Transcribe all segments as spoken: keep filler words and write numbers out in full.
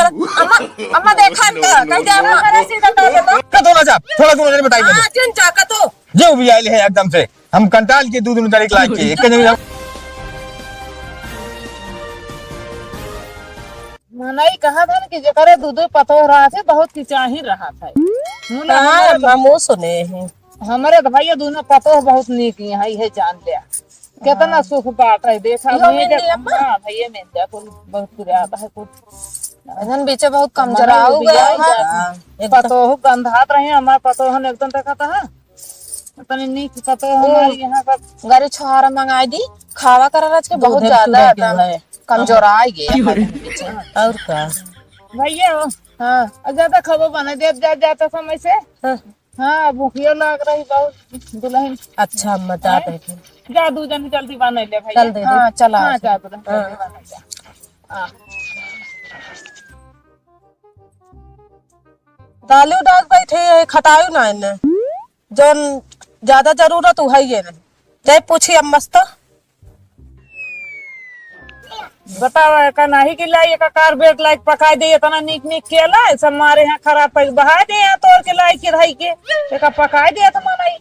अम्मा, अम्मा देखा इनका, कहीं जा रहा है, सीधा कर दे तो। का दो ना जा, थोड़ा दूर नहीं बताई हाँ, मैंने। जिन जा का तो। जो भी आइल है एकदम से, हम कंटाल के दू दून तारीख लाग के, एक जने जा। मनई कहत हन कि जेकरे दू दू पतोह रहत है, बहुत किचाही रहत है। मुला कहाँ हमरे हमहूँ सुने हैं। हमरे तो भैया दूनो पतोह बहुत नीक हैं, इहे जान ले। केतना हाँ। सुख बात है, देखा, इहो मिल गया अम्मा? हाँ, भैया मिल गया, कुल बहुत पुराना है, कुल। अइसन बीचे बहुत कमजोरा हो गया है। हाँ, एकदम। पतोह गंधात रहे, हमार पतोह हम एकदम देखा था, हाँ। तनी नीक पतोह ओ, हमारे यहाँ पर। गरी छोहारा मंगाई दी, खावा करा रच के बहुत दूध ज्यादा चूड़ा एकदम है। कमजोरा आ गया है। और का? भैया हो। हाँ। और ज्यादा खबो बने देत जा, जाता समय से। हाँ। हाँ, भूखियो लाग रही बहुत दुल्हन। अच्छा, अम्मा, जा हैं? बैठे। जा, दू जन जल्दी बना ले भैया। चल दे दे। हाँ, चला। हाँ, जा दुल्हन, हाँ। जल्दी बना जा। हाँ। दालू डाल बैठे हैं, खटायू ना इन्हें। जौन ज्यादा जरूरत उ है ये नहीं। जाए पूछी अम्मा से तो। बतावा, एका नाही कि लाई, एका कारबेट लाई के पकाई दे, इतना नीक नीक केला है, सब मारे यहाँ खराब पैस बहाई दे, यहाँ तोड़ के लाई के रही के, एका पकाई दे, तो मनई।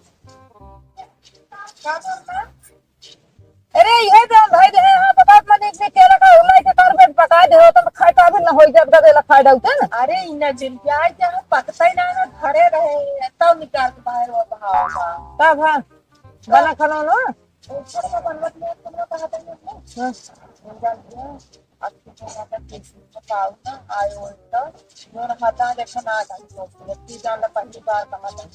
अरे, ये जो भाई जो है, हाँ, बताओ, इतना नीक नीक केला का लाई के कारबेट पकाई दे हो, तो खाए का भी ना होई, जब गदेला खाए डालते ना। अरे, इन्ना जिन प्याज जो है, पकता ही ना, ना, धरे रहे, तब निकाल के बाहर वो बहाव का। तब हाँ, बना खाना ना? ऊपर का बनवत में तुमने कहा था ना? हाँ। भूल गया। अब तुमने कहा था कि इसमें पाओ ना, आयो तो, जोन हाथा देखा ना था, तो व्यक्ति जान ला पहली बार कहा था।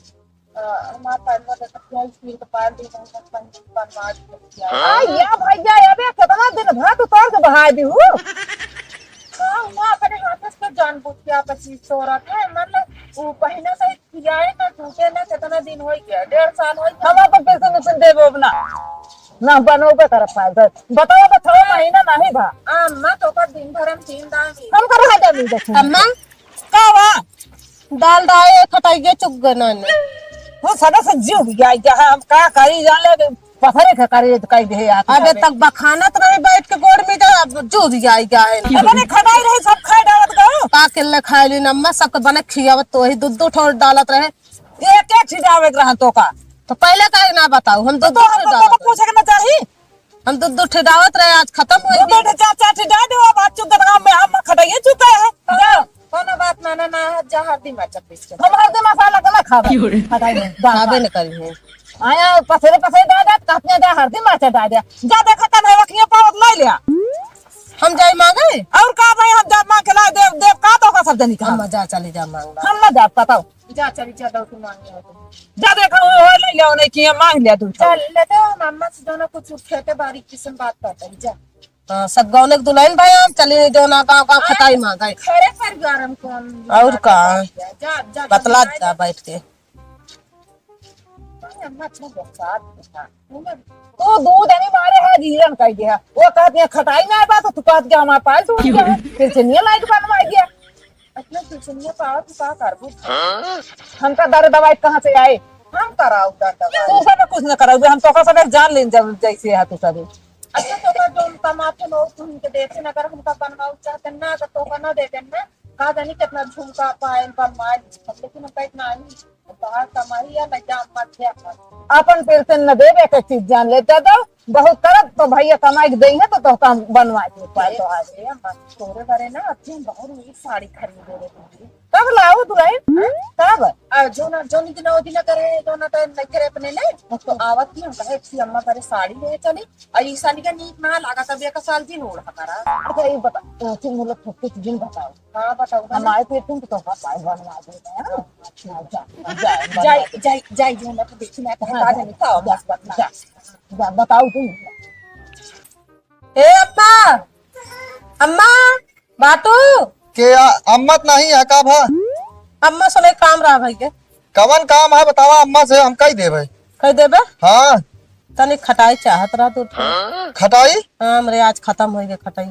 अ, हमार पैरवा देखा क्या स्पीड का पैर दे रहा है, पहली बार मार दिया। आ, या भैया, अबे कितना दिन भर तू तोड़ के बहा दी हूँ। हाँ, हुआ अपने हाथ से तो जानबूझ के आप चीज तोड़त है, मतलब, वो पहिने से खियाए ना, टूटे ना, कितना दिन हो गया, डेढ़ साल हो गया। हम आपन पैसे नहीं देबो अब ना, ना बनोबे करब पाए। बताओ, बताओ, महीना नहीं भा। अम्मा, तो का दिन भर हम तीन दान हम कर रहा जानी देखो। अम्मा, का बा? दाल डाए खटाइए चुक गना ने। वो सदा से जीव गया, क्या है, हम का करी जाले, पथरे के करे तो कह दे यार। अबे तक बखानत रही बैठ के गोड़ में जा, अब जूझ जाई क्या है? पता नहीं खटाई रही, सब खाए डालत गयो। का अकेले खाए ली अम्मा, सबके बने खियावत तो ही दूध दूध ठोर डालत रहे। एक एक छिटावे के रहन तो का। तो पहले काहे ना बताऊ, हम तो दूध दूध हम ठोर तो डालत रहे। पूछे के ना चाही। हम दूध दूध ठेडावत रहे, आज खत्म हो दूध गया। दूध चार चार ठेडा दे, अब आज चुक गया, हम खटाइए चुका है। जा। कोनो बात ना, ना, ना, जा हल्दी मरचा पीस के। हम हल्दी मसाला के ना खाबे। क्यों रे? हटाई दे, जा, खाबे जा। न करी है। आया पसरे पसरे डाल दे, काटने जा हल्दी मरचा डाल दे। जा देखा तब है वखिया पावत ले लिया। हम जाई मांगे? और का भाई, हम जा मांग के ला देब, देब का तो का सब जनी का। हम जा, चली जा मांग ला। हम ना जा, बताओ। जा चली जा दो तू मांग ले। जा देखा वो हो ले लिया, नहीं किया मांग लिया तू। चल ले तो हम अम्मा से दोनों कुछ खेते बारी किस्म बात करते हैं, जा। हाँ, सब गौने के दुल्हन भाई, हम चली नहीं देवना गाँव गाँव खटाई मांगे। खरे परिवार हम कौन और का? जा, जा, बतला जा। जा बैठ के। अरे अम्मा, इतना बरसात में ना। तो दूध नहीं मारे है, जीरन कह दिया। वो कहत है, "खटाई में आए बा, तो तू कहत के हमारे पास उड़ गया है। फिर से नहीं लाइट बनवाई दिया।" अपने दुल्हनिया पावत तू का करबू? हमका दर दवाई कहाँ से आए? हम कराऊ दर दवाई। तू सब कुछ न कराऊ, हम तो का सब जान लेन जब जैसे है तू सब। अच्छा, तो का जोन कमाते लोग तुम के देते ना, अगर हमका बनवाऊ चाहते ना, तो तोका ना देते ना। का जानी कितना झुमका पायल बनवाए, लेकिन हमका इतना आई। बाहर कमाई या लइका मत दे अपन। अपन पेंशन न देबे के चीज जान ले, दे दो। बहुत करब तो भैया कमाई के देइहे तो तोहका हम बनवा दे पाए। अरे, तोहार। अरे अम्मा, तोरे बारे ना, अब हम बहुत नीक साड़ी खरीदे रहे तुमसे। कब लाओ दुल्हन? हाँ? कब? आ, जो ना, जो दिन वो दिन करे, जो ना तो नहीं करे अपने ने, तो आवत की हम कहे, "अच्छी अम्मा बारे साड़ी ले चली।" और ई साड़ी का नीक ना लागा, तब एक साल दिन ओढ़ हमारा। अच्छा, ये बता, तो तुम लोग कुछ दिन बताओ। हाँ, बताओ, हम बताओ। आए थे, तुम तो पाए बनवा दे रहे हैं। हाँ, जा, जा, जाई, जाई, जाई, जो ना तो देखी ना, कहाँ जा, जा, जा, बस, बस, जा, जा, बताओ तुम। ए अम्मा, अम्मा, बाटू। के आ, अम्मा त नहीं है का भा? अम्मा से नहीं काम रहा भाई के। कवन काम है बतावा, अम्मा से हम कही देबे। कही देबे? हाँ। तनी खटाई चाहत रहा तू। खटाई? हाँ, हमरे आज खत्म होई गए खटाई।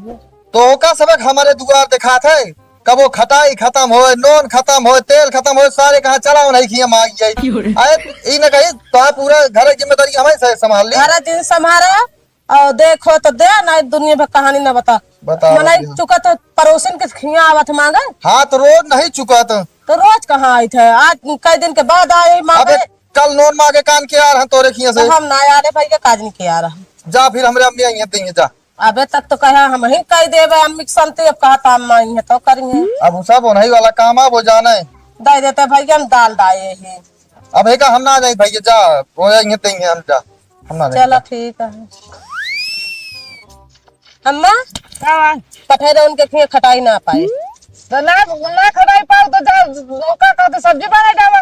तो ओका सबक हमारे दुआर दिखात है, कबो खटाई खत्म होए, नून खत्म होए, तेल खत्म होए, सारे कहाँ चलाओ नहीं खिया मांग जाई। क्यों रे? अरे, ई न कही, तो पूरा घर की जिम्मेदारी हमें से संभाल ली। घर जिन संभारा, और देखो तो दे, ना दुनिया भर कहानी ना बता। बताओ मनाई भैया। चुका तो पड़ोसिन के खिया आवत मांगे। हाँ, तो रोज नहीं चुका तो। तो रोज कहाँ आइत है? आज कई दिन के बाद आए मांगे। अबे, कल नोन मांगे कान के यार, हम तोरे खिया से। तो हम ना यार है भैया, काज नहीं के यार है। जा फिर हमरे अम्मी आई हैं, देंगे, जा। अबे तक तो कहा हम ही कह देबे अम्मी के संती, अब कहा तो अम्मा आई है तो करिए। अब उ सब उन्हीं वाला काम है, वो जाने। दे देते भैया, हम दाल दाए ही। अब है का, हम ना जाई भैया, जा, वो आई हैं, देंगे हम, जा। हम ना जाई, चला जा। ठीक है। अम्मा, का बा? पठे दे उनके खिए खटाई ना पाए। तो ना, ना खटाई पाओ तो जा, ओका का तो सब्जी बना डाला।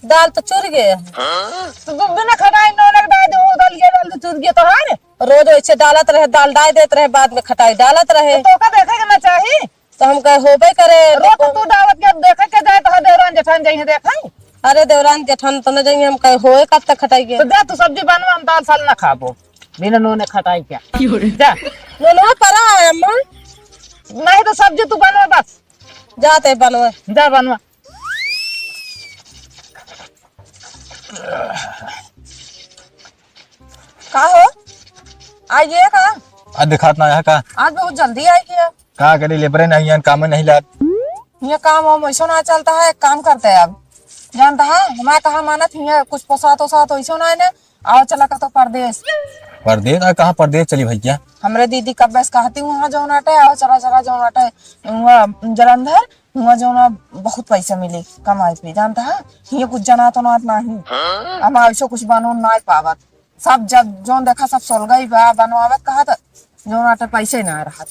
दाल तो चुर गए। तो तू बिना खटाई नौने के डाल दे, वो दाल, ये दाल तो चुर गए तो है। रोज वैसे डालत रहे, दाल डाल देत रहे, बाद में खटाई डालत रहे। तो ओका देखे के ना चाही। तो हम कहे होबे करे, रोज तो तू डालत के देखे के जाए तो देवरान जेठान जाइए देखे। अरे देवरान जेठान तो न जाइए, हम कहे होए कब तक खटाई के। तो जा तू सब्जी बनवा, हम दाल साल ना खाबो। बिना नून खटाई क्या? क्यों रे? जा। नूनवा परा है अम्मा। नहीं तो सब्जी तू बनवा बस। जाते बनवा। जा बनवा। का हो? आइए का? आज दिखात ना है का? आज बहुत जल्दी आई है। का करी, लेबरे नहीं है, काम नहीं लाग। ये काम वाम ऐसो ना चलता है, एक काम करते हैं अब। जानता है, हमारे कहा मानत हिया, कुछ पोसात ओसात ऐसो ना है ने, आओ चला का तो परदेस। परदेस? आ, कहाँ परदेस चली भैया? हमरे दीदी कब बस कहती हूँ, वहाँ जौन आटे, आओ चला चला जौन आटे, वहाँ जलंधर, वहाँ जौन बहुत पैसा मिले कमाए पे, जानता है? ये कुछ जनात उनात नहीं। हम ऐसो कुछ बनो ना पावत। सब जब जौन देखा सब सोलगई बा, बनवावत कहा त जौन आटे पैसे ना रहत।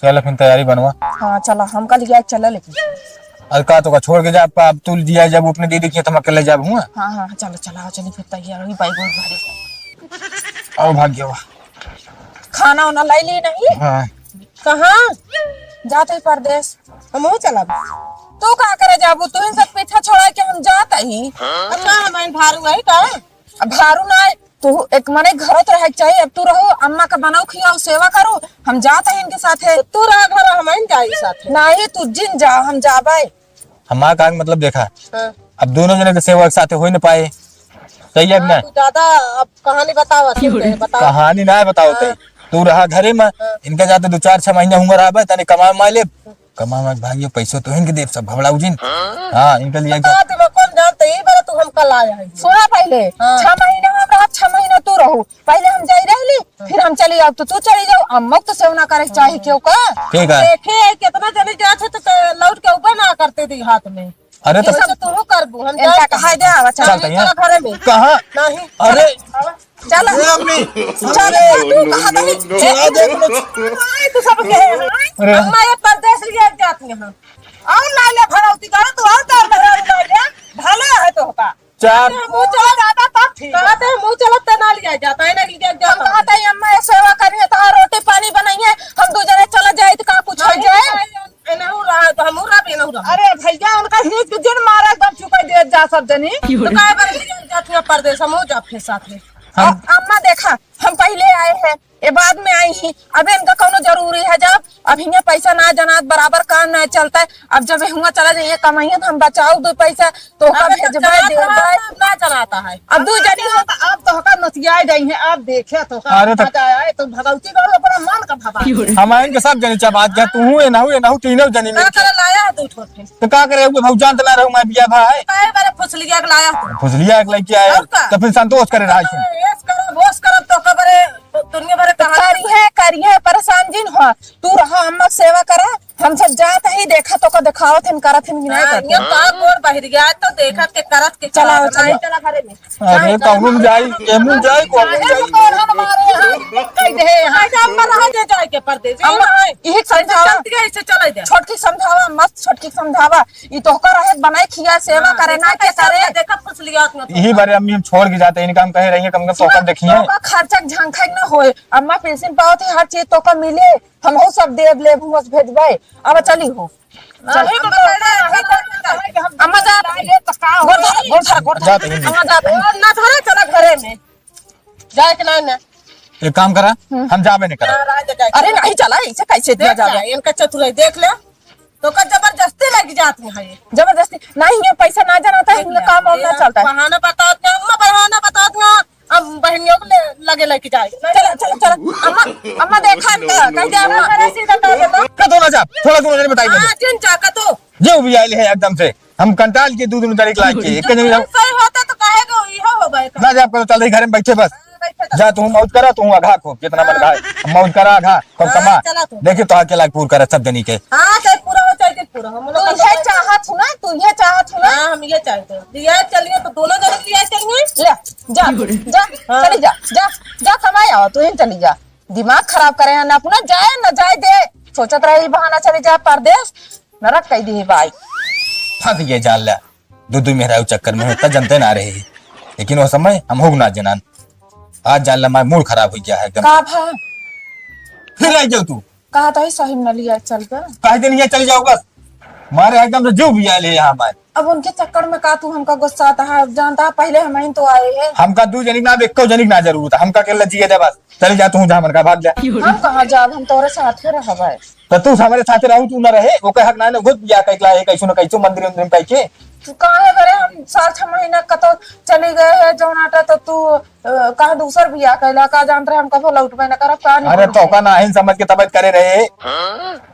चल फिर तैयारी बनवा। हाँ, चला, हमका लिया चला लेकिन। अरे का तो का छोड़ के जा, अब तू दिया जब अपने दीदी के, तो हम अकेले जाब हुआ। हाँ, हाँ, चलो, चला, चली फिर तैयार हुई, बैग उग भरी। आओ भाग्य बा। खाना वाना लाई ली नहीं? हाँ। कहाँ? जाते ही परदेस। हमहू चलब। तू का करे जाबू? तू इन सब पीछा छोड़ा के हम जात ही। अच्छा, हमारे भारू है का? अब भारू ना, तू एक मने घरो तो रहे के चाहिए। अब तू रहो, अम्मा का बनाओ, खियाओ, सेवा करो, हम जात ही इनके साथे। तो तू रहा घर, हम आइन जाई साथे। नहीं, तू जिन जा, हम जाबे। हमार का मतलब देखा, हाँ। अब दोनों जने के सेवा एक साथे हो ही न पाए, सही है कि हाँ, ना? तू ज्यादा अब कहानी बतावा, सुनते हैं, बतावा। कहानी ना बताओ ते। हाँ। तू रहा घरे में, हाँ। इनका जाते दो चार छह महीना हुआ रहा, तने कमा मा ले, कमा मा भाई, ये पैसो तो इनके देब सब भबड़ाऊ जिन। हाँ, इनके लिए बता दे, कौन जानते, ये बार तू हमका लाया है। सुना पहले, हाँ। छह महीना हम रहा, छह महीना तू रहो। पहले हम जाई रहली, फिर हम चली जाओ, तो तू चली जाओ। अम्मा को तो सेवा ना करे के चाही क्यों का? ठीक है। देखे, कितना जने जात है, तो, तो लौट के ऊपर ना करते दी हाथ में। अरे तो ये सब तू करबू, हम इनका जात कहा दे, आवा, चल। चलते हैं। चल घरे में। कहाँ? नहीं। अरे। चल। ए, अम्मी। चल, अरे, तू कहाँ तनी? चला दे, अरे। तू सब के है। अरे। अम्मा ये परदेस लिए जाती हैं। और ला ले भरौती करो, तू और तार भरौती ला ले। भला है तो होता। चार। कहते हैं मुँह चला जाता तब ठीक। कहते हैं मुँह चलत त ना लिया जाता है, ना लिया जाता। हम कहते हैं अम्मा ये सेवा करिए, तो रोटी पानी बनाइए, हम दू जने चला जाए तो का कुछ हो जाए? एनहु रहा, तो हमहू रहा, एनहु रहा। अरे भैया, उनका हीच के जिन मारा एकदम चुकाई दे जा सब जनी। तो काहे बार लिया जात है परदेस, हमहू जा फिर साथ में। हम अ-, अम्मा देखा, हम पहले आए हैं, ये बाद में आई ही। अबे इनका कौनो जरूरी है जब, अब हियाँ पैसा ना जनात, बराबर काम ना चलता है। अब जब हुआँ चला जाइए कमाइए तो हम बचाओ दो पैसा, तो का अबे तो भेजबे, जनात देबे। रहा, ना जनाता है। अब दू जनी हो। अब तो होकर नसियाए जाई है, अब देखे तो का अरे तो मजा आए, तो भगवती बाबू अपना मन का भवा। हम आइन के सब जनी चबात गया, तू हूँ, एनहू, एनहू तीनों जनी का मिलके। करे लाया है तू छोटे? तो का करे, वो भौजान तो ना रहू, मैं बिया भाई। काहे बारे फुसलिया के लाया तू? फुसलिया के लेके आए, और का? तो फिर संतोष करे रहा है। ऐस करब, ओस करब, तो का बारे दुनिया भर तो कहानी। करी है, करी है, परेशान जिन हो। तू रहा, अम्मा सेवा करा, हम सब जात ही, देखा तो का देखावत हन, करत हन कि नहीं हाँ, करत ये हन। का गोड़ बहिर गया, तो देखत के करत के चला, करत। चला। नहीं, चला घरे में। अरे, कहूँ में जाई, केहू में जाई, कहूँ में अरे, जाई। तो कौन हमारे यहाँ कह दे, हाँ। अरे, अम्मा रहा जे जाए के परदेस, अम्मा, अम्मा है। यही समझावा। चलती है, इसे चला जा। छोटकी समझावा, मस्त छोटकी समझावा। ई तोहका रहे बनाए खिया सेवा हाँ, करे ना देखा के करे। देखा फुसलियात में यही बारे अम्मी हम छोड़ के जाते हैं, इनका हम कहे रही हैं, कम से कम तोहका देखिए। तोहका खर्चा के झांखा ना होए, अम्मा पेंशन पावत है, हर चीज तोहका मिले, हमहू सब देब लेब, हुआँ से भेजबे। अब चली हो। नहीं तो अम्मा जा, गोड़ धरा, गोड़ धरा, गोड़ धरा। जाते हैं। अम्मा जाते हैं। ना धरा, चला घरे में। जाए के ना, ना। एक काम करा, हम्म। हम जाबे नहीं करा। हाँ, राज जाए। अरे नहीं चला, इसे कैसे दिया जाबे? इनका चतुराई देख ले, तो का जबरदस्ती लग जाती है। जबरदस्ती नहीं, ये पैसा ना जनाता है, इनका काम वाम ना चलता है। बहाना बताओ क्या, अम्मा बहाना बताओ क्या, हम बहनियों को ले, लगे लेके जाए। चला, चला, चला। अम्मा, अम्मा देखा इनका, कह दे अम्मा। अरे सीधा कह दे तो। कतो ना जा, थोड़ा दूर नहीं बताई हाँ, मैंने। जिन जा, कतो। जे भी आइल है एकदम से, हम कंटाल के दूध में दरिक लाग के, एक जने हम सही होता तो काहे को इहो हो गए का? ना जा, कतो चल रही घर में बैठे बस। हाँ, बैठे तो। जा तू मौज करा, तू अघा खूब, जितना मन हाँ। घा, मौज करा अघा, खूब हाँ, कमा। चला तू। देखिए तो आके लाग पूर करा सब जनी के। हाँ, चाहे पूरा हो, चाहे के पूरा हो, हम लोग तू का ये तो चाहत हो ना, तू ये चाहत हो ना। हाँ, हम ये चाहते हैं। ये चलिए तो दोनों जने लिया चलिए। ले, जा, जा, हाँ। चली जा, जा, जा कमाए आओ, तू ही चली जा। दिमाग खराब करे हैं ना अपना, जाए ना जाए दे। सोचत रहे ई बहाना चली जा परदेश, नरक कई दी भाई। फंस गए जान ला, दो दो मेहरारू चक्कर में होता जनते ना रहे, लेकिन वो समय हम हो ना जनान। आज जान ला, हमारा मूड खराब हो गया है एकदम। का भा? फिर आई जाओ तू। कहा तो ही सही में न लिया चल के। कह दिन ये चली जाओ बस, मारे एकदम से जीव भी आए ले यहाँ हमारे। अब उनके चक्कर में का तू हमका गुस्सा आता है? अब जानता है, पहले हम ही तो आए हैं। हमका दू जनिक ना, एको जनिक ना जरूरत है, हमका अकेला जिए दे बस। चली जा तू, जहाँ मन का भाग जा। हम कहाँ जाब, हम तोरे साथे रहबे। तो तू हमारे साथे रहू, तू ना रहे, ओके हक ना, ना खुद बियाह कइला है, कैसो ना कैसो मंदिर उंदिर में कह के। तू काहे करे, हम साल छह महीना कतो चली गए है जौन आटा, तो तू, अ, कहाँ दूसर बियाह कइला, का जानत रहे हम कबो लौटबे ना करब, का नहीं अरे तो करब? का ना ही समझ के तबियत करे रहे।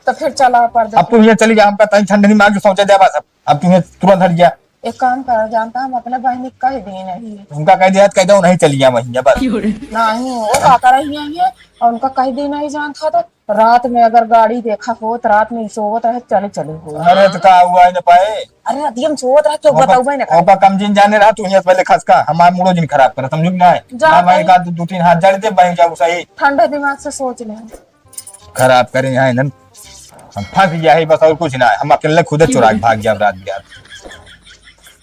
तो फिर चला परदेस। अब तू ये चली जा, हमका तनी ठंड नहीं मार के सोचे दे बस। अब अब तू ये तुरंत हट गया। एक काम कर, जानता हम अपने बहनी के कह दी नहीं। उनका कह दिया, कह दो नहीं चली जा वहीं बस। नहीं, वो का कर रही है ये, और उनका कह दी नहीं जानता तो रात में अगर गाड़ी देखा होत, रात में सोवत रहे, चले चले हो। अरे तो का हुआ है ना पाए? अरे अदियम सोवत रहे, क्यों ओका, बताऊ भाई ना? ओका कम जिन जाने रहा तू, यहाँ पहले खस का हमार मूडो जिन खराब करा, समझू कि ना है? जा ना भाई भाई। का दू, दू तीन हाथ जड़ दे, बहन जाऊ सही। ठंडे दिमाग से सोच ले। खराब करे यहाँ इन्हन, हम फंस गया है बस, और कुछ ना है। हम अकेले खुदे चुरा के भाग जाब रात बिरात।